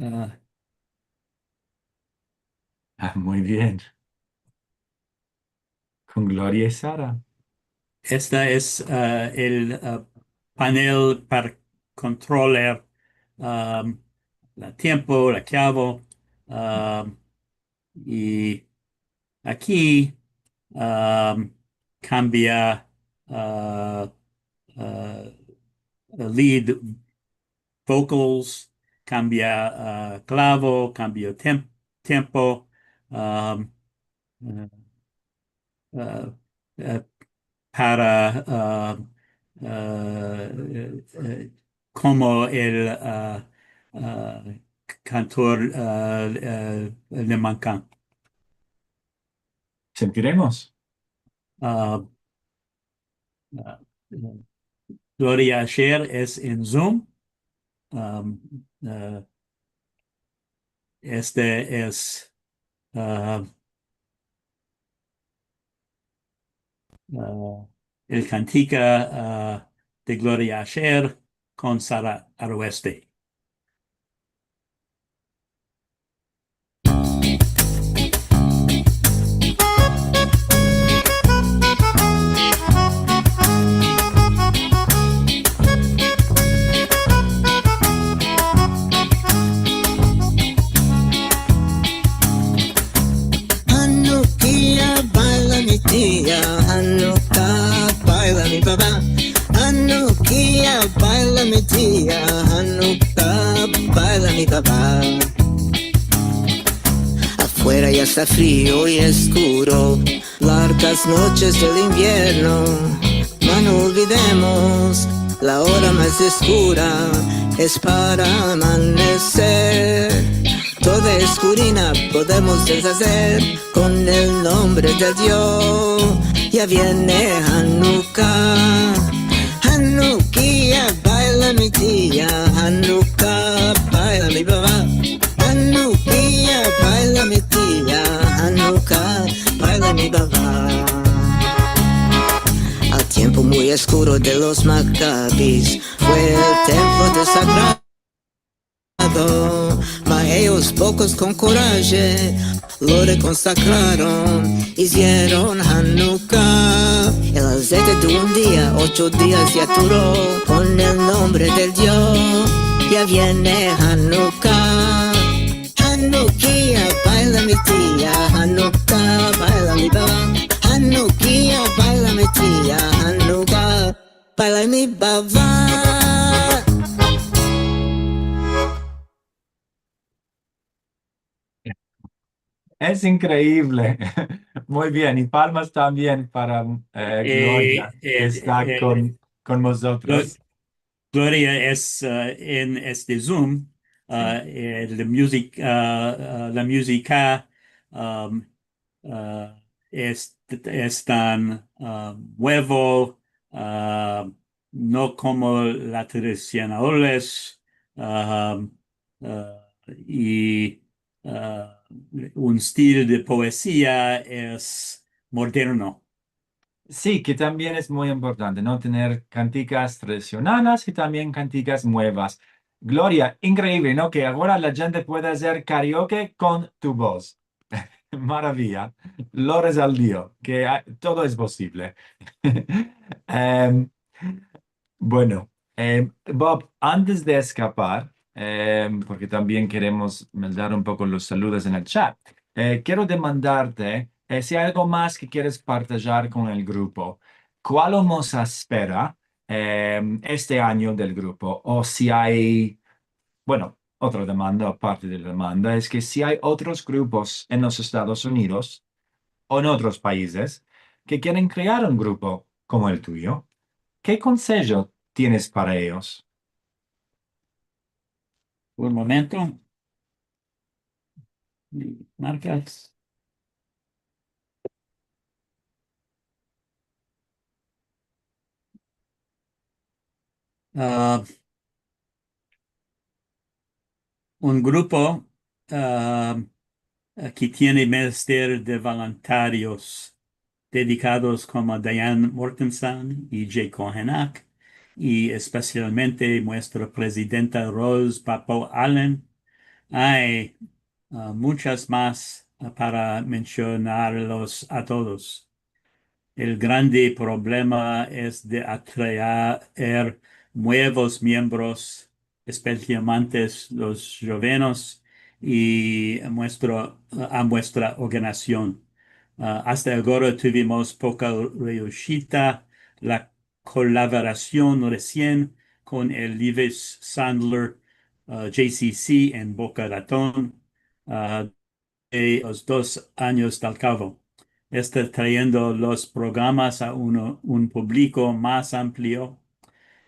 Ah. Ah, muy bien. Kon Gloria i Sara. Esta es, ah, el, ah, panel para kontrolar, ah, la tiempo, la klave, ah, i aki, ah, kambia, ah, ah, lead vocals, kambia, ah, klave, kambia tem-, tempo, ah, eh, eh, eh, para, ah, ah, eh, eh, komo el, ah, ah, kantor, ah, eh, le mankan. Sentiremos. Ah, ah, Gloria Asher es en Zoom. Am, ah, este es, ah, ah, el kantika, ah, de Gloria Asher kon Sara Aroeste. Hanukia baila mi tia, Hanuka baila mi baba. Hanukia baila mi tia, Hanuka baila mi baba. Afue Fuera ya esta frio i eskuro, largas noches del invierno. Ma no olvidemos, la ora mas eskura es para amaneser. Toda eskurina podemos deshazer kon el nombre de Dio. Ya viene Hanuka. Hanukia, baila mi tia. Hanuka, baila mi baba. Hanukia, baila mi tia. Hanuka, baila mi baba. Al tiempo muy eskuro de los Makabis fue el templo desagrado. Ma eyos pokos kon koraje lo rekonsakraron, izieron Hanuka. El azeite de un dia, ocho dias ya duro, kon el nombre del Dio. Ya viene Hanuka. Hanukia, baila mi tia. Hanuka, baila mi baba. Hanukia, baila mi tia. Hanuka, baila mi baba. Es inkreivle. Muy bien. I palmas tambien para, eh, Gloria, ke esta kon, kon mozotros. Gloria es, eh, en este Zoom, eh, la muzik-, eh, eh, la muzika, um, eh, es, es tan, eh, muevo, eh, no komo la tradisionales, eh, eh, i, eh, un stil de poezia es moderno. Si, ke tambien es muy importante, no, tener kantikas tradisionales i tambien kantikas muevas. Gloria, inkreivle, no, ke agora la djente puede azer karaoke kon tu voz. Maraviya. Gloria al Dio, ke a-, todo es posivle. Em, bueno, em, Bob, antes de eskapar, em, porke tambien keremos meldar un poko los saludos en el chat, eh, kero demandarte, eh, si ay algo mas ke keres partajar kon el grupo. Kualo mos espera, em, este anyo del grupo? O si ay, bueno, otra demanda, aparte de la demanda, es ke si ay otros grupos en los Estados Unidos o en otros paizes ke keren krear un grupo komo el tuyo, ke konsejo tienes para eyos? Un momento. Markas. Ah, un grupo, ah, ke tiene menester de voluntarios dedikados komo Diane Mortenson i Jay Kohenak, i espesialmente muestra prezidenta Rose Papo Allen. Ay, ah, munchas mas, ah, para mensionarlos a todos. El grande problema es de atraer muevos miembros, espesialmente los djovenes, i muestra, a muestra organizasion. Ah, asta agora tuvimos poka reushida. La kolaborasion resien kon el Levi Sandler, ah, J C C en Boca Raton, ah, de los dos anyos del kavo. Esta trayendo los programas a uno, un publiko mas amplio.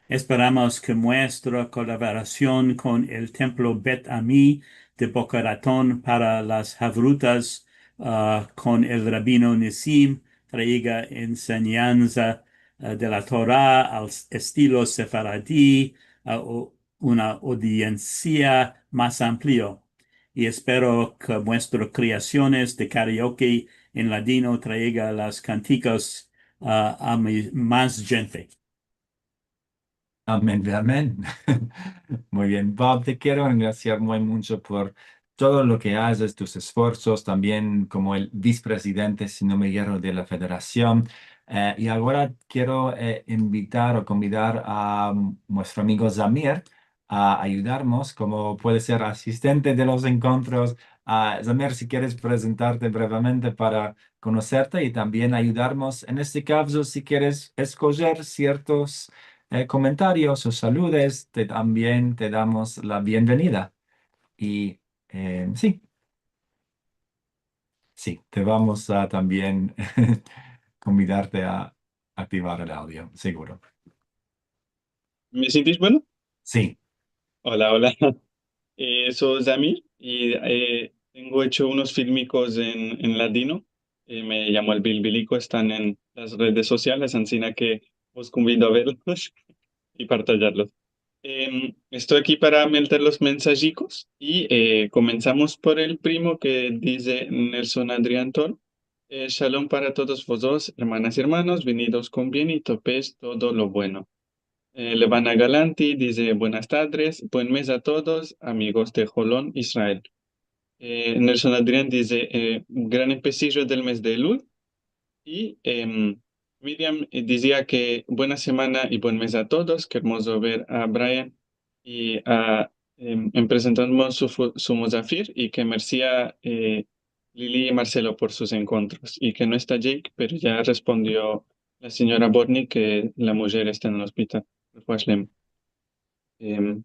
Esperamos ke muestra kolaborasion kon el Templo Bet Ami de Boca Raton para las havrutas, ah, kon el Rabino Nissim traiga ensenyansa, ah, de la Tora al estilo sefaradi, ah, o una audiensia mas amplio. I espero ke muestro kreasiones de karaoke en ladino traiga las kantikas, ah, a mi-, mas djente. Amen ve amen. Muy bien, Bob, te kero engrasiar muy muncho por todo lo ke azes, tus esfuerzos, tambien komo el visprezidente, si no me erro, de la federasion. Eh, i agora kero, eh, invitar o konvidar a, mm, muestro amigo Zamir a ayudarmos, komo puede ser asistente de los enkontros. Ah, Zamir, si keres prezentarte brevamente para konoserte i tambien ayudarmos en este kavzo, si keres eskojer siertos, eh, komentarios o saludes, te, tambien te damos la bienvenida. I, eh, si. si, te vamos a tambien konvidarte a aktivar el audio, seguro. Me sintis bueno? Si. Ola, ola. Eh, so Zamir i, eh, tengo echo unos filmikos en, en ladino. Eh, me yamo El Bilbiliko, estan en las redes sosiales, ansina ke vos konvido a verlos i partajarlos. Em, esto aki para melter los mensajikos i, eh, komensamos por el primo ke dize: Nelson Adrian Toro. Eh, shalom para todos vozotros, ermanas i ermanos, vinidos kon bien i topes todo lo bueno. Eh, Levana Galanti dize: buenas tardes, buen mes a todos, amigos de Holon, Israel. Eh, Nelson Adrian dize: eh, gran empesijo del mes de Elul. I, em, Miriam, eh, dizia ke buena semana i buen mes a todos, ke ermozo ver a Brian i a, em, em, presentamos su fu-, su muzafir i ke mersi a, eh, Lili i Marcelo por sus enkontros, i ke no esta Jake, pero ya respondio la sinyora Bortnick ke la mujer esta en el ospital. Refuah shlema. Em,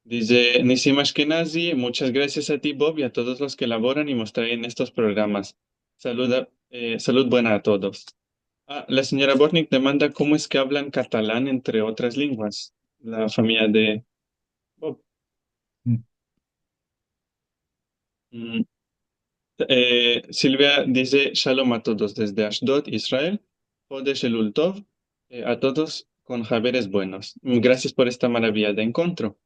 dize Nisim Ashkenazi: muchas grasias a ti, Bob, i a todos los ke lavoran i mos traen estos programas. Saluda, eh, salud buena a todos. Ah, la sinyora Bortnick demanda komo es ke avlan katalan, entre otras lenguas, la famiya de Bob. Mm. Mm. Eh, Silvia dize: shalom a todos desde Ashdod, Israel. Hodesh Elul Tov, eh, a todos kon haberes buenos. Mm, grasias por esta maraviya de enkontro.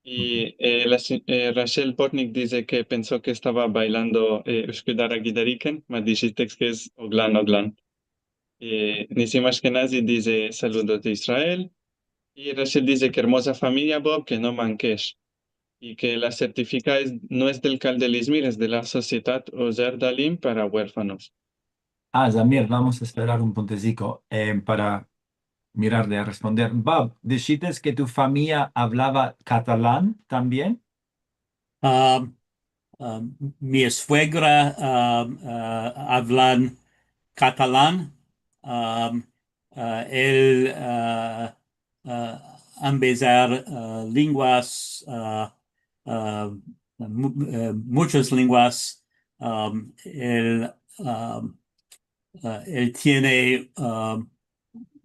I, eh, la si-, eh, Rachel Bortnick dize ke penso ke estava bailando, eh, Ushkudar Agidariken, ma dishiste ke es Oglan Oglan. Eh, Nisim Ashkenazi dize: saludos de Israel. I Rachel dize: ke ermoza famiya, Bob, ke no mankesh. I ke la sertifika es, no es del Kal del Izmir, es de la Sosietat Ozer Dalim para Uerfanos. Ah, Zamir, vamos a esperar un punteziko, eh, para mirar de responder. Bob, dishites ke tu famiya avlava katalan tambien? Am, am, mi esfuegra, am, ah, avlan katalan. Am, ah, el, ah, ah, ambezar, ah, lenguas, ah, ah, mu-, eh, muchas lenguas. Am, el, am, ah, el tiene, am,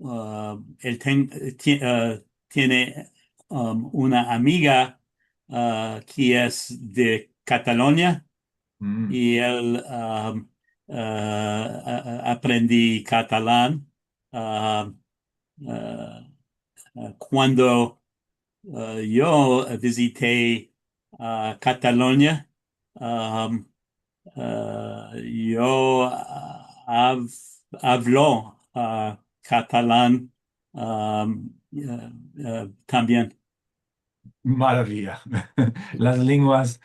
ah, el ten-, ti-, ah, tiene, am, una amiga, ah, ke es de Katalonia, Mm. i el, am, ah, a-, a-, aprendi katalan. Ah, ah, ah, kuando, ah, yo vizite, ah, Katalonia, am, ah, yo, ah, av-, avlo, ah, katalan, am, ah, ah, tambien. Maraviya. Las lenguas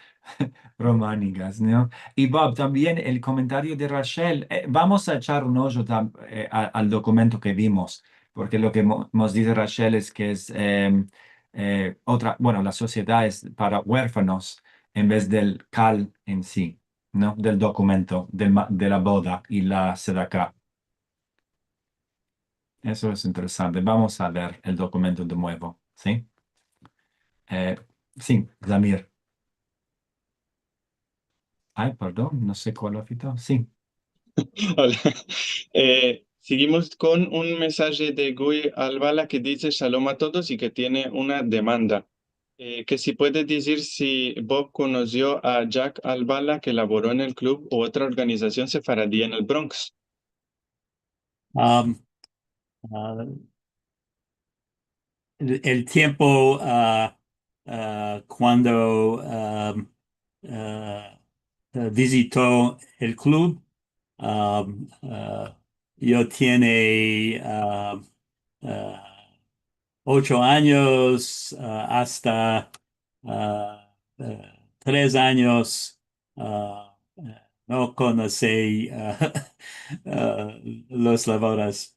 romanikas, no? I Bob, tambien el komentario de Rachel. Eh, vamos a echar un ojo tam-, eh, a-, al dokumento ke vimos, porke lo ke mo-, mos dize Rachel es ke es, em, eh, otra, bueno, la sosiedat es para uerfanos en vez del kal en si, no? Del dokumento, del ma-, de la boda i la sedaka. Eso es interesante. Vamos a ver el dokumento de muevo, si? Eh, si, Zamir. Ay, pardon, no se kual lo fito. Si. Ola. Eh, sigimos kon un mensaje de Guy Albala ke dize: shalom a todos, i ke tiene una demanda. Eh, ke si puede dizir si Bob konosio a Jack Albala, ke lavoro en el klub u otra organizasion sefaradi en el Bronx. Am, ah, el, el tiempo, ah, ah, kuando, am, ah, ah, vizito el klub, am, ah, yo tiene, am, ah, ocho anyos, ah, asta, ah, ah, tres anyos, ah, no konosi, ah, ah, los lavoras.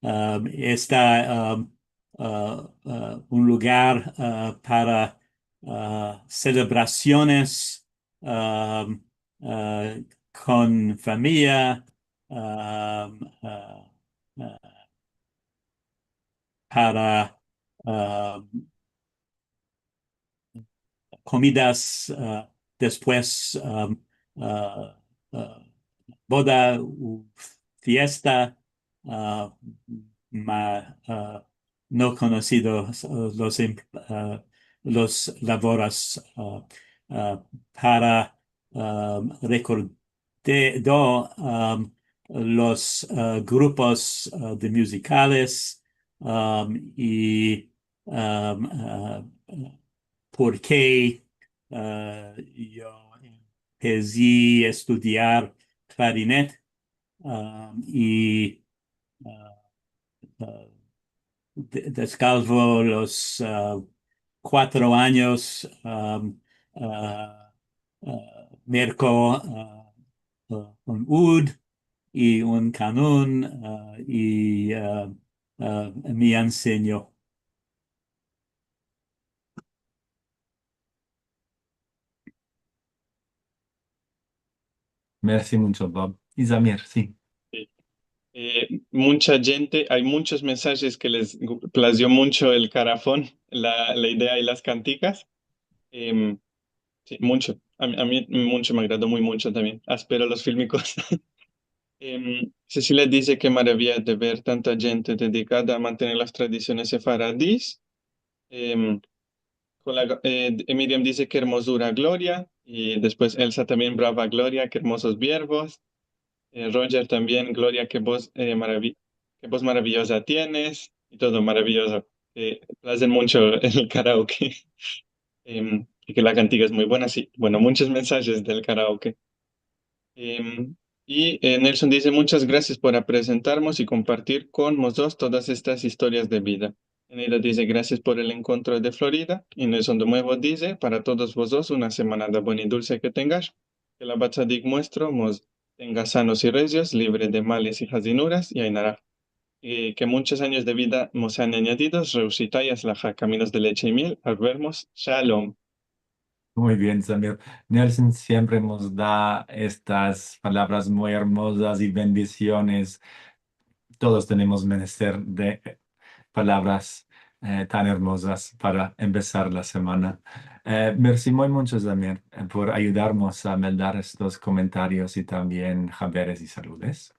Am, esta, am, ah, ah, un lugar, ah, para, ah, selebrasiones, am, ah, kon famiya, am, ah, ah, para, am, komidas, ah, despues, am, ah, ah, boda u fiesta, ah, ma, ah, no konosido, ah, los em-, ah, los lavoras, ah, ah, para, ah, rekordo, am, los, ah, grupos, ah, de muzikales, am, i, am, ah, porke, ah, yo empesi a estudiar klarinet, am, i, ah, ah, de-, deskalvo los, ah, kuatro anyos, am, ah, ah, merko, ah, ah, un ud i un kanun, ah, i, ah, ah, mi ensenyo. Mersi muncho, Bob. I Zamir, si. Si. Eh, muncha djente, ay munchos mensajes ke les gu-, plazio muncho el karafon, la, la idea i las kantikas. Em, si, muncho. A mi, a mi muncho me agrado, muy muncho tambien. Aspero los filmikos. Em, Cecilia dize ke maraviya de ver tanta djente dedikada a mantener las tradisiones sefaradis. Em, kon la, eh, Miriam dize ke ermozura, Gloria, i despues Elsa tambien, brava Gloria, ke ermozos verbos. Eh, Roger tambien, Gloria, ke voz, eh, maravi-, ke voz maraviyoza tienes, i todo maraviyozo. Eh, plazen muncho el karaoke. Em, i ke la kantika es muy buena, si. Bueno, munchos mensajes del karaoke. Em, i, eh, Nelson dize, munchas grasias por aprezentarmos i kompartir kon mozotros todas estas istorias de vida. Eneida dize, grasias por el enkontro de Florida. I Nelson de muevo dize, para todos vozotros, una semanada buena i dulse ke tengash. Ke la Batsadik muestro mos tenga sanos i rezios, livre de males i hazinuras, i ainara. I ke munchos anyos de vida mos sean anyadidos, reusita i aslaha, kaminos de leche i miel, al vermos, shalom. Muy bien, Zamir. Nelson siempre mos da estas palavras muy ermozas i bendisiones. Todos tenemos menester de palavras, eh, tan ermozas para empesar la semana. Eh, mersi muy muncho, Zamir, eh, por ayudarmos a meldar estos komentarios i tambien haberes i saludes.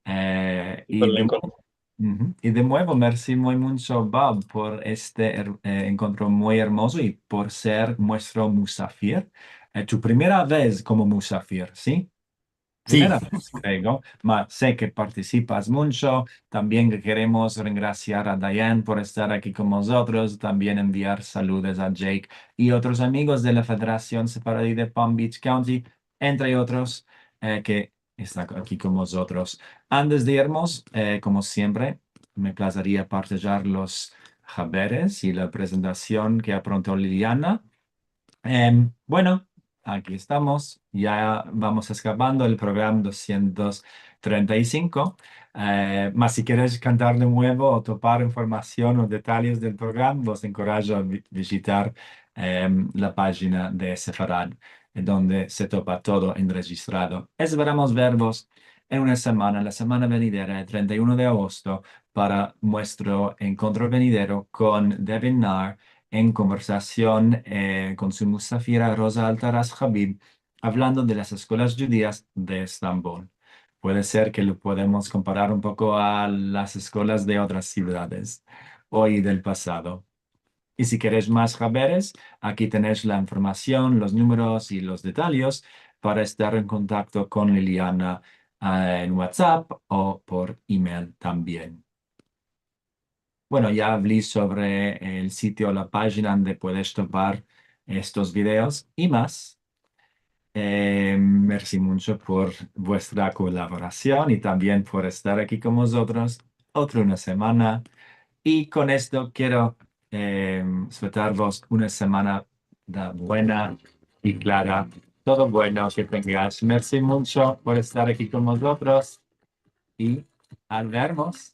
Eh, i de Uhu. I de muevo, mersi muy muncho, Bob, por este er-, eh, enkontro muy ermozo i por ser muestro musafir. Eh, tu primera vez komo musafir, si? Si. Primera vez, kreo. Ma se ke partisipas muncho. Tambien ke keremos rengrasiar a Diane por estar aki kon mozotros, tambien enviar saludes a Jake i otros amigos de la Federasion Sefaradi de Palm Beach County, entre otros, eh, ke esta aki kon mozotros. Antes de irmos, eh, komo siempre, me plazeria partejar los haberes i la prezentasion ke apronto Liliana. Em, bueno, aki estamos. Ya vamos eskavando el programa dosientos trenta i sinko. Eh, mas si keres kantar de muevo o topar informasion o detayes del programa, vos enkorajo a vi-, vizitar, em, la pajina de Sefarad, en donde se topa todo enrejistrado. Esperamos vervos en una semana, la semana venidera, el trenta i uno de agosto, para muestro enkontro venidero kon Devin Naar en konversasion, eh, kon su musafira Rosa Altaras Habib, avlando de las eskolas djudias de Estambol. Puede ser ke lo podemos komparar un poko a las eskolas de otras sivdades, oy i del pasado. I si keres mas haberes, aki tenesh la informasion, los numeros i los detayes para estar en kontakto kon Liliana, ah, en WhatsApp o por email tambien. Bueno, ya avli sovre el sitio, la pajina onde puedes topar estos videos i mas. Eh, mersi muncho por vuestra kolaborasion i tambien por estar aki kon mozotros otra una semana. I kon esto kero, eh, suetarvos una semana da buena i klara. Todo bueno ke tengash. Mersi muncho por estar aki kon mozotros i al vermos.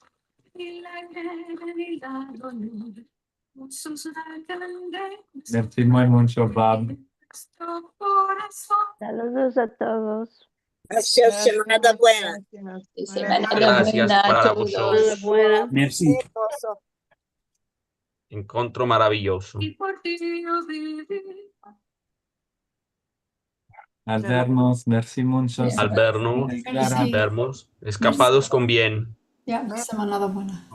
Mersi muy muncho, Bob. Saludos a todos. Grasias, semanada buena. Grasias. Semanada buena a todos. Buena. Mersi. Enkontro maraviyozo. Al vermos, mersi muncho. Al vermos, Mersi. Al vermos. Eskapados kon bien. Ya, semanada buena.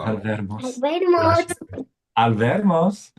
Al vermos. Vermos. Al vermos.